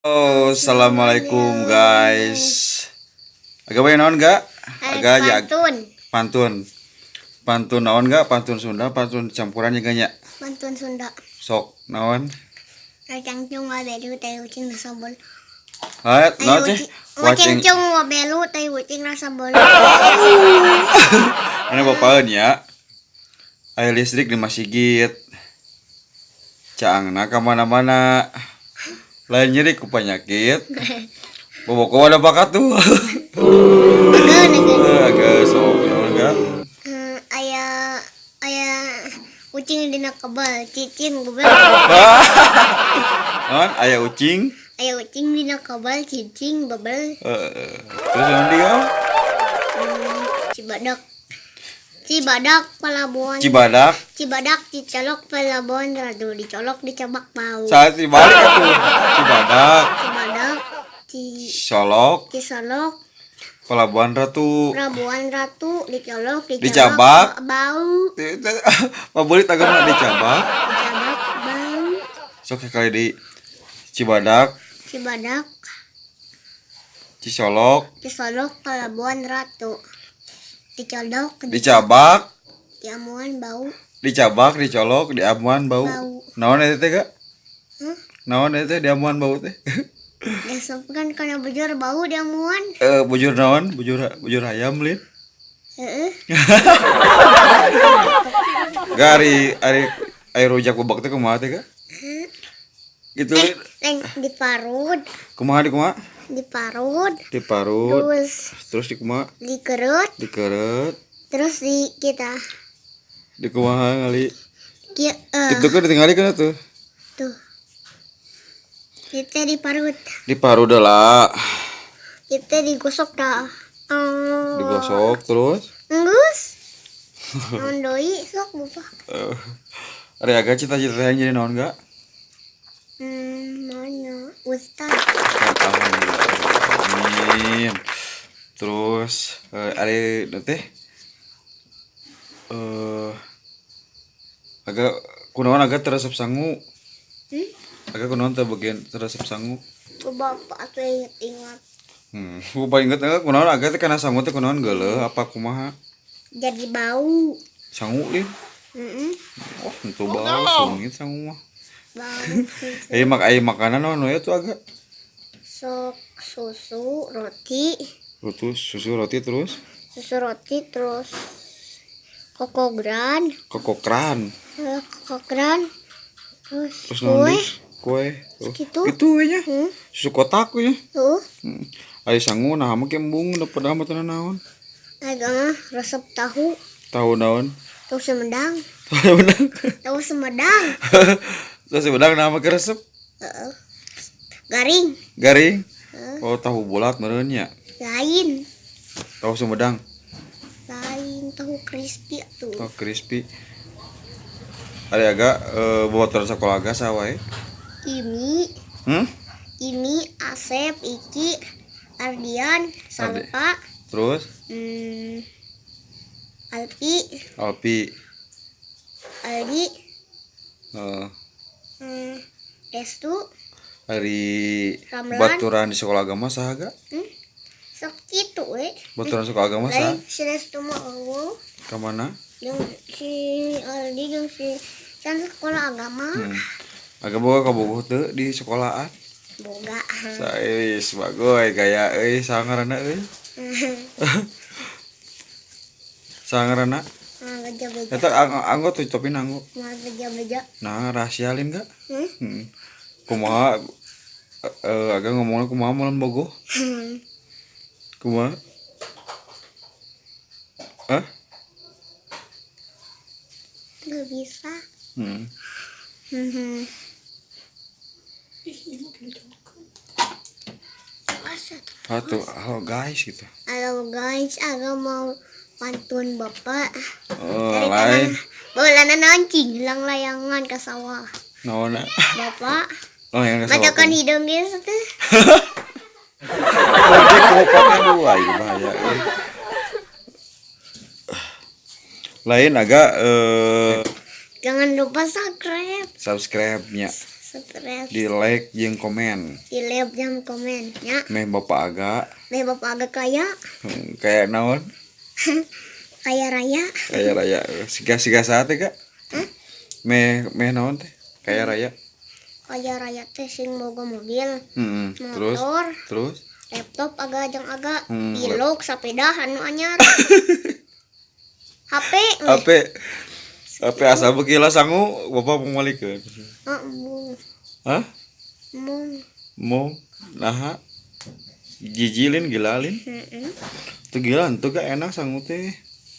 Oh, assalamualaikum guys. Agak banyak naon gak? Agak ya. Pantun. Pantun. Pantun naon gak? Pantun Sunda, pantun campuran juga nya. Pantun Sunda. Sok naon? Cangcung wabelu teh ucing rasa bolu. Hai, naon sih? Wacing cung wabelu teh ucing rasa bolu. Ini bapakeun ya. Air listrik di masjid. Caangna ka mana-mana. Lain nyeri ku penyakit. Boboko ada bakat tuh. Agak sok naon gak? Aya aya ucing dina kebal, cicing bebel. Naon aya ucing? Aya ucing dina kebal, cicing bebel. Terus naon dia? Cibadak. Cibadak pelabuhan. Cibadak. Cibadak dicolok pelabuhan ratu dicolok dicabak bau. Saat dibalik atuh. Cibadak. Cibadak Solok. Cisolok Pelabuhan Ratu. Pelabuhan Ratu dicolok Dicabak. Bau. Pabulit agama dicabak. Dicabak bau. Sok sekali di Cibadak. Cibadak Cisolok. Cisolok Pelabuhan Ratu dicolok Dicabak. Diamuan bau. Dicabak, dicolok, diamuan bau. Bau. Naon eta teh, Kak? Hah? Naon eta teh diamuan bau teh? Dasep kan karena bujur bau diamuan. Bujur naon? Bujur bujur ayam lin. Heeh. Gak ari ari ari rujak bebek teh kumaha teh, Kak? Gitu lin. Leng diparut, Kumaha di kumaha? Diparut, Diparut. Terus Terus di kumaha? Dikerut, Dikeret. Terus di kita Di kumaha kali? Ki, Itu kan ditinggali kan tuh. Tuh. Kita diparut, Diparut lah. Kita digosok dah. Digosok terus. Enggus. Naon deui sok bapak. Ari agak cita-cita yang jadi naon gak? Mana? Ustaz. Alhamdulillah. Amin. Terus ari teh agak kunaon agak teresep sangu. Hmm? Agak kunaon teh bagian teresep sangu. Bapak tuh ingat-ingat. Gua paling inget agak kunaon agak teh kana sangu teh kunaon geuleuh apa kumaha? Jadi bau. Sangu lin. Heeh. Oh, itu bau sungit sangu mah. Bau. Aya aya makanan naon we tuh agak? Sok susu roti, Terus susu roti terus susu roti terus kokogran, kokokran. Kokogran terus, Terus naon kue. deui? Kue. Oh, Gitu. Itu we nya. Susu kotak we nya. Tuh. Aya sangu nah mah kembung da padahal mah teu naon. Agak mah resep tahu, Tahu naon? Tahu Sumedang, Tahu Sumedang. Tahu Sumedang. Tahu Sumedang nama ke resep? Heeh. Garing, Garing. Heeh. Oh, tahu bulat meureun nya. Lain, Tahu Sumedang, lain tahu crispy tuh. Tahu crispy. Ari agak babaturan sekolah agak saha wae? Ini, Ini Asep, Iki, Ardian, Salpa, Terus Alpi, Alpi. Aldi, Restu, Ari Ramlan. baturan di sekolah agama saha gak? Sok kitu we. Baturan sekolah agama saha? Lain si Restu mah eueuh. Ka mana? Jeung si Aldi jeung si can sekolah agama. Agak boga kabogoh teu di sekolahan? Boga. Saeus bagoy gaya euy saha ngaranna euy? Saha ngaranna? Beja-beja. Eta anggo tuh topin anggo. Mah beja-beja. Nah, rahasia lin gak? Hmm? Kumaha agak ngomongna kumaha moal bogoh? Kumaha? Hah? Gak bisa. Masa tuh? Atuh, halo guys gitu. Halo guys, agak mau pantun bapak. Oh, Dari lain. tangan bolanan anjing hilang layangan ke sawah. Naonna? Bapak, Oh, yang ke sawah. matakan hidung geus teh. Ojek pakai dua, ieu bahaya. Euy. Lain agak Jangan lupa subscribe. Subscribe-nya. Subscribe. Di like jeung komen. Di like jeung komen nya. Meh bapak aga. Meh bapak aga kaya. Kayak naon? Kaya raya. Kaya raya. Siga siga saha teh, Kak? Hah? Meh meh naon teh? Kaya raya. Kaya raya teh sing boga mobil, Terus motor, terus laptop aga jeung aga, pilok, sepeda anu anyar. HP. HP HP asal beuki lah sangu bapak mau malikeun. Ah, mung. Hah? Mung. Mau naha jijilin gilalin. Heeh. Tuh gila tuh gak enak sangu teh.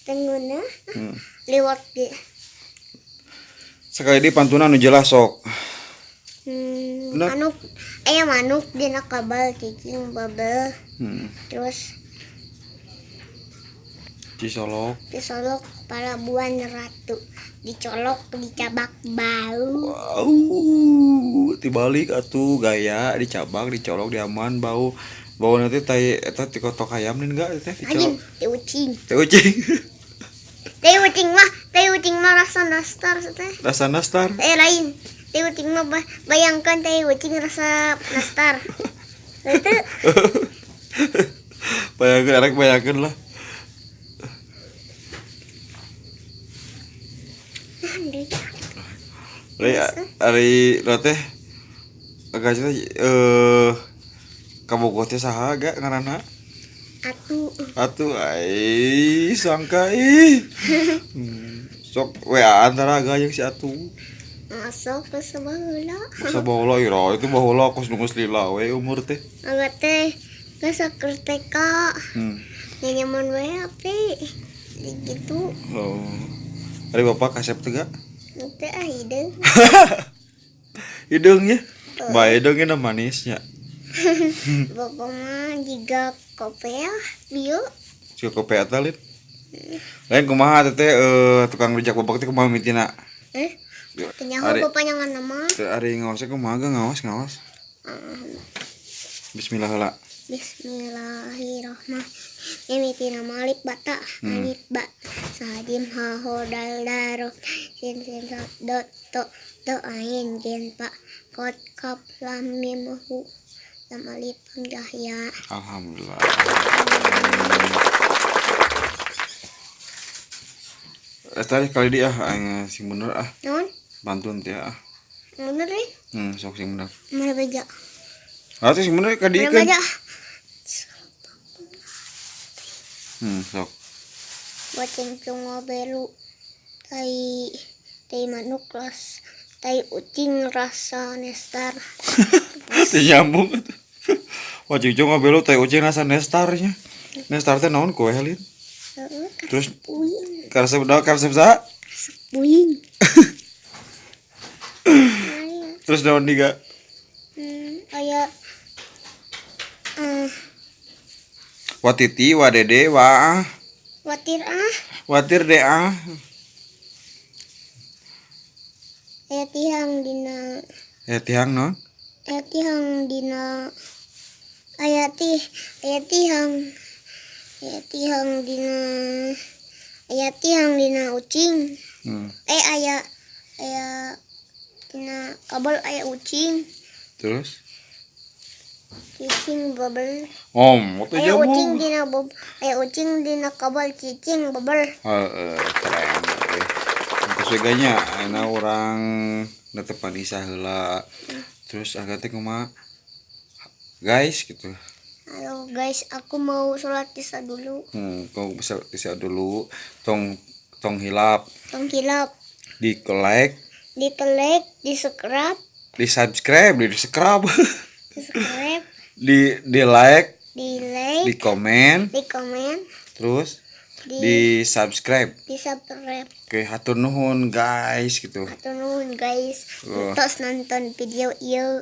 Tengguna lewat di Sekali di pantunan nu jelas sok. Nah. Manuk aya manuk dina kabel cicing babel. Terus Cisolok. Disolok Palabuhan Ratu, dicolok dicabak bau. Wow, dibalik atuh gaya dicabak dicolok diaman bau. Bau nanti tai eta ti kotok ayam nih enggak teh anjing dicolok. Tai ucing. Tai ucing. Tai ucing mah rasa nastar teh. Rasa nastar. Eh lain, tai ucing mah bayangkan tai ucing rasa nastar itu. Bayangkeun arek bayangkeun lah. Nah, deui. Ari ari lo teh agak teh eh kabogoh teh saha ga ngaranna? Atuh. Atuh ai sangka ih. Sok WA antara aga jeung si Atu. Masuk ke sebelah. Masa baheula ira itu baheula kos nu geus lila we umur teh. Aga teh geus sakur TK. Nyaman we api gitu. Oh. Ari bapak kasep teh ga? Teh ah hideung. Hideung nya. Bae hideungnya manisnya. Bapak mah jiga kopea bio. Siga kopea teh lin. Lain kumaha teteh tukang rujak bapak teh kumaha mitina? Eh? Teu nyaho bapaknya ngan nama. Teu ari ngaosnya kumaha ga ngaos ngaos. Bismillah heula. Bismillahirrahmanirrahim. Mimitina alif bata alif ba sajim ha ho dal daro sin sin sa do to to ain jin pa kot kap lam mim hu lam alif hamzah ya. Alhamdulillah. Tadi kali dia ah sing bener ah. Naon? Pantun teh ah. Bener nih? Sok sing bener. Mana beja? Ah, sing bener ka Mana dieu. beja? Sok. Baceng cungo belu tai tai manuk ras tai ucing rasa nestar. Teu nyambung. Wah, cing ngabelu tai ucing rasa nestarnya. Nestar teh naon kue lin? Heeh, Terus puing. karesep da karesep saha? Puing. Terus naon diga? Aya Watiti, wadede, wa watir ah. Watir de ah. Aya tihang dina. Ya tihang non? Aya tihang dina. Aya tihang. Aya tihang dina. Aya tihang dina ucing. Eh aya aya dina kabel aya ucing. Terus? Cicing bebel. Om, waktu Aya jamu. ucing dina bob, aya ucing dina kabel cicing bebel. Heeh, keren. Keseganya enak orang netepan isah heula. Terus agak teh kumaha? Guys gitu. Halo guys, aku mau sholat isya dulu. Kau bisa bisa dulu tong tong hilap, Tong hilap, di like, di telek, di subscribe, di subscribe, di subscribe, di subscribe, di like, di like, di komen, di komen, terus di di subscribe. di subscribe. Oke, hatur nuhun guys gitu. Hatur nuhun guys. Oh. Terus nonton video ieu.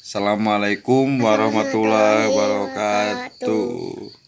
Assalamualaikum warahmatullahi wabarakatuh.